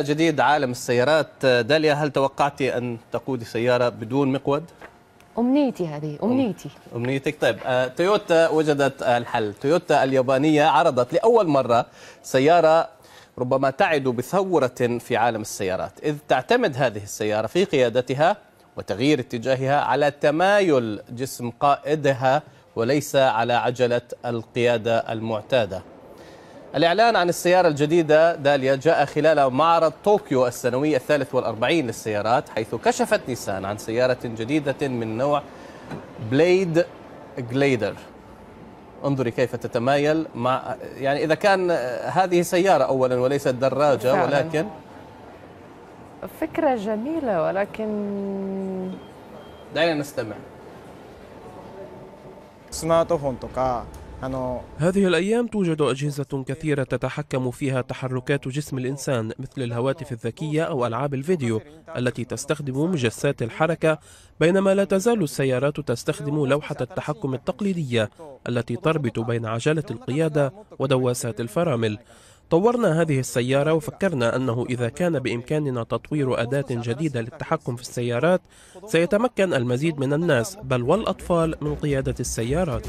جديد عالم السيارات. داليا، هل توقعت أن تقودي سيارة بدون مقود؟ أمنيتي، هذه أمنيتي. أمنيتك. طيب، تويوتا وجدت الحل. تويوتا اليابانية عرضت لأول مرة سيارة ربما تعد بثورة في عالم السيارات، إذ تعتمد هذه السيارة في قيادتها وتغيير اتجاهها على تمايل جسم قائدها وليس على عجلة القيادة المعتادة. الإعلان عن السيارة الجديدة داليا جاء خلال معرض طوكيو السنوي 43 للسيارات، حيث كشفت نيسان عن سيارة جديدة من نوع بليد جليدر. انظري كيف تتمايل مع، يعني إذا كان هذه سيارة أولا وليست دراجة فعلا. ولكن فكرة جميلة، ولكن دعينا نستمع. هذه الأيام توجد أجهزة كثيرة تتحكم فيها تحركات جسم الإنسان، مثل الهواتف الذكية أو ألعاب الفيديو التي تستخدم مجسات الحركة، بينما لا تزال السيارات تستخدم لوحة التحكم التقليدية التي تربط بين عجلة القيادة ودواسات الفرامل. طورنا هذه السيارة وفكرنا أنه إذا كان بإمكاننا تطوير أداة جديدة للتحكم في السيارات سيتمكن المزيد من الناس بل والأطفال من قيادة السيارات.